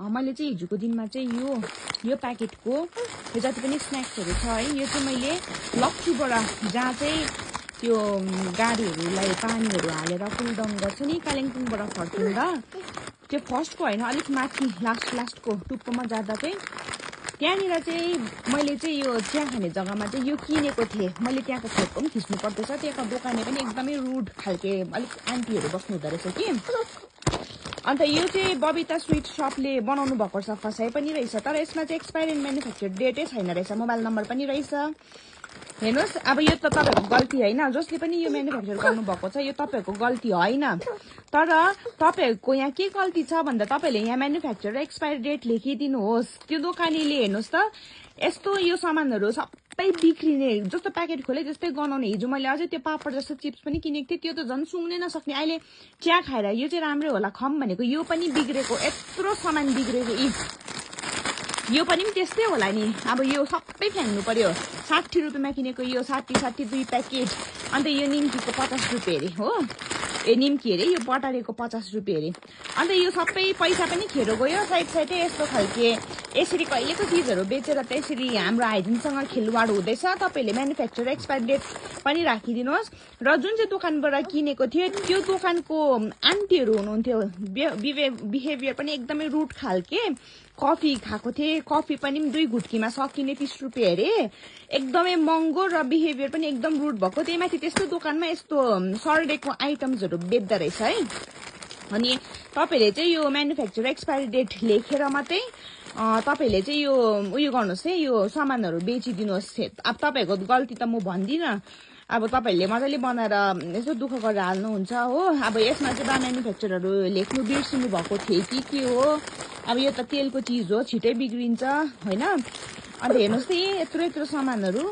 मैले चाहिँ हिजोको दिनमा चाहिँ यो प्याकेटको यो जति पनि स्न्याक्सहरू छ है यो चाहिँ मैले लक्चुबाट जहाँ चाहिँ त्यो गाडीहरूलाई पानीहरू हालेर कुल डाउन गर्छ नि कालिम्पोङबाट फर्किँदा त्यो फर्स्टको होइन अलिक माथि लास्टको टुप्पोमा जाँदा चाहिँ त्यहाँनिर चाहिँ मैले चाहिँ यो चिया खाने जग्गामा चाहिँ यो किनेको थिएँ मैले त्यहाँको फोटो पनि खिच्नु पर्दैछ त्यहाँको दोकाने पनि एकदमै रुड खालके अलिक आन्टीहरू बस्नु हुँदो रहेछ कि अन्त यो चाहिँ बबिता स्वीट शपले बनाउनु भएको रहेछ फसाइ पनि रहेछ तर यसमा चाहिँ एक्सपायरी म्यानुफ्याक्चर डेटै छैन रहेछ मोबाइल नम्बर पनि रहेछ हेर्नुहोस् अब यो त तपाईँहरूको गल्ती होइन जसले पनि यो म्यानुफ्याक्चर गर्नुभएको छ यो तपाईँहरूको गल्ती होइन तर तपाईँहरूको यहाँ के गल्ती छ भन्दा तपाईँले यहाँ म्यानुफ्याक्चर र एक्सपायरी डेट लेखिदिनुहोस् त्यो दोकानेले हेर्नुहोस् त यस्तो यो सामानहरू सबै बिग्रिने जस्तो प्याकेट खोले जस्तै गनाउने हिजो मैले अझै त्यो पापड जस्तो चिप्स पनि किनेको थिएँ त्यो त झन् सुँग्नै नसक्ने अहिले चिया खाएर यो चाहिँ राम्रै होला खम भनेको यो पनि बिग्रेको यत्रो सामान बिग्रेको यो पनि त्यस्तै होला नि अब यो सबै फ्याँक्नु पर्यो 60 रुपियाँमा किनेको यो 60 2 प्याकेट अन्त यो निम्कीको 50 रुपियाँ अरे हो ए निम्की अरे यो बटारेको 50 रुपियाँ अरे अन्त यो सबै पैसा पनि खेरो गयो साइडै यस्तो खालके यसरी कहिलेको चिजहरू बेचेर त यसरी हाम्रो हाइजिनसँग खेलवाड हुँदैछ तपाईँले म्यानुफ्याक्चर एक्सपायर डेट पनि राखिदिनुहोस् र जुन चाहिँ दोकानबाट किनेको थियो त्यो दोकानको आन्टीहरू हुनुहुन्थ्यो बिहेभियर पनि एकदमै रुड खालके कफी खाएको थिएँ कफी पनि 2 घुटकीमा सकिने 30 रुपियाँ अरे एकदमै महँगो र बिहेभियर पनि एकदम रुड भएको त्यही माथि त्यस्तो दोकानमा यस्तो सर्डेको आइटम्सहरू बेच्दा रहेछ है अनि तपाईँले चाहिँ यो म्यानुफ्याक्चर एक्सपायरी डेट लेखेर मात्रै तपाईँले चाहिँ यो उयो गर्नुहोस् है यो सामानहरू बेचिदिनुहोस् अब तपाईँहरूको गल्ती त म भन्दिनँ अब तपाईँहरूले मजाले बनाएर यसो दुःख गरेर हाल्नुहुन्छ हो अब यसमा चाहिँ म्यानुफ्याक्चरहरू लेख्नु बिर्सिनु भएको थियो के हो अब यो त तेलको चिज हो छिटै बिग्रिन्छ होइन अन्त हेर्नुहोस् त यत्रो सामानहरू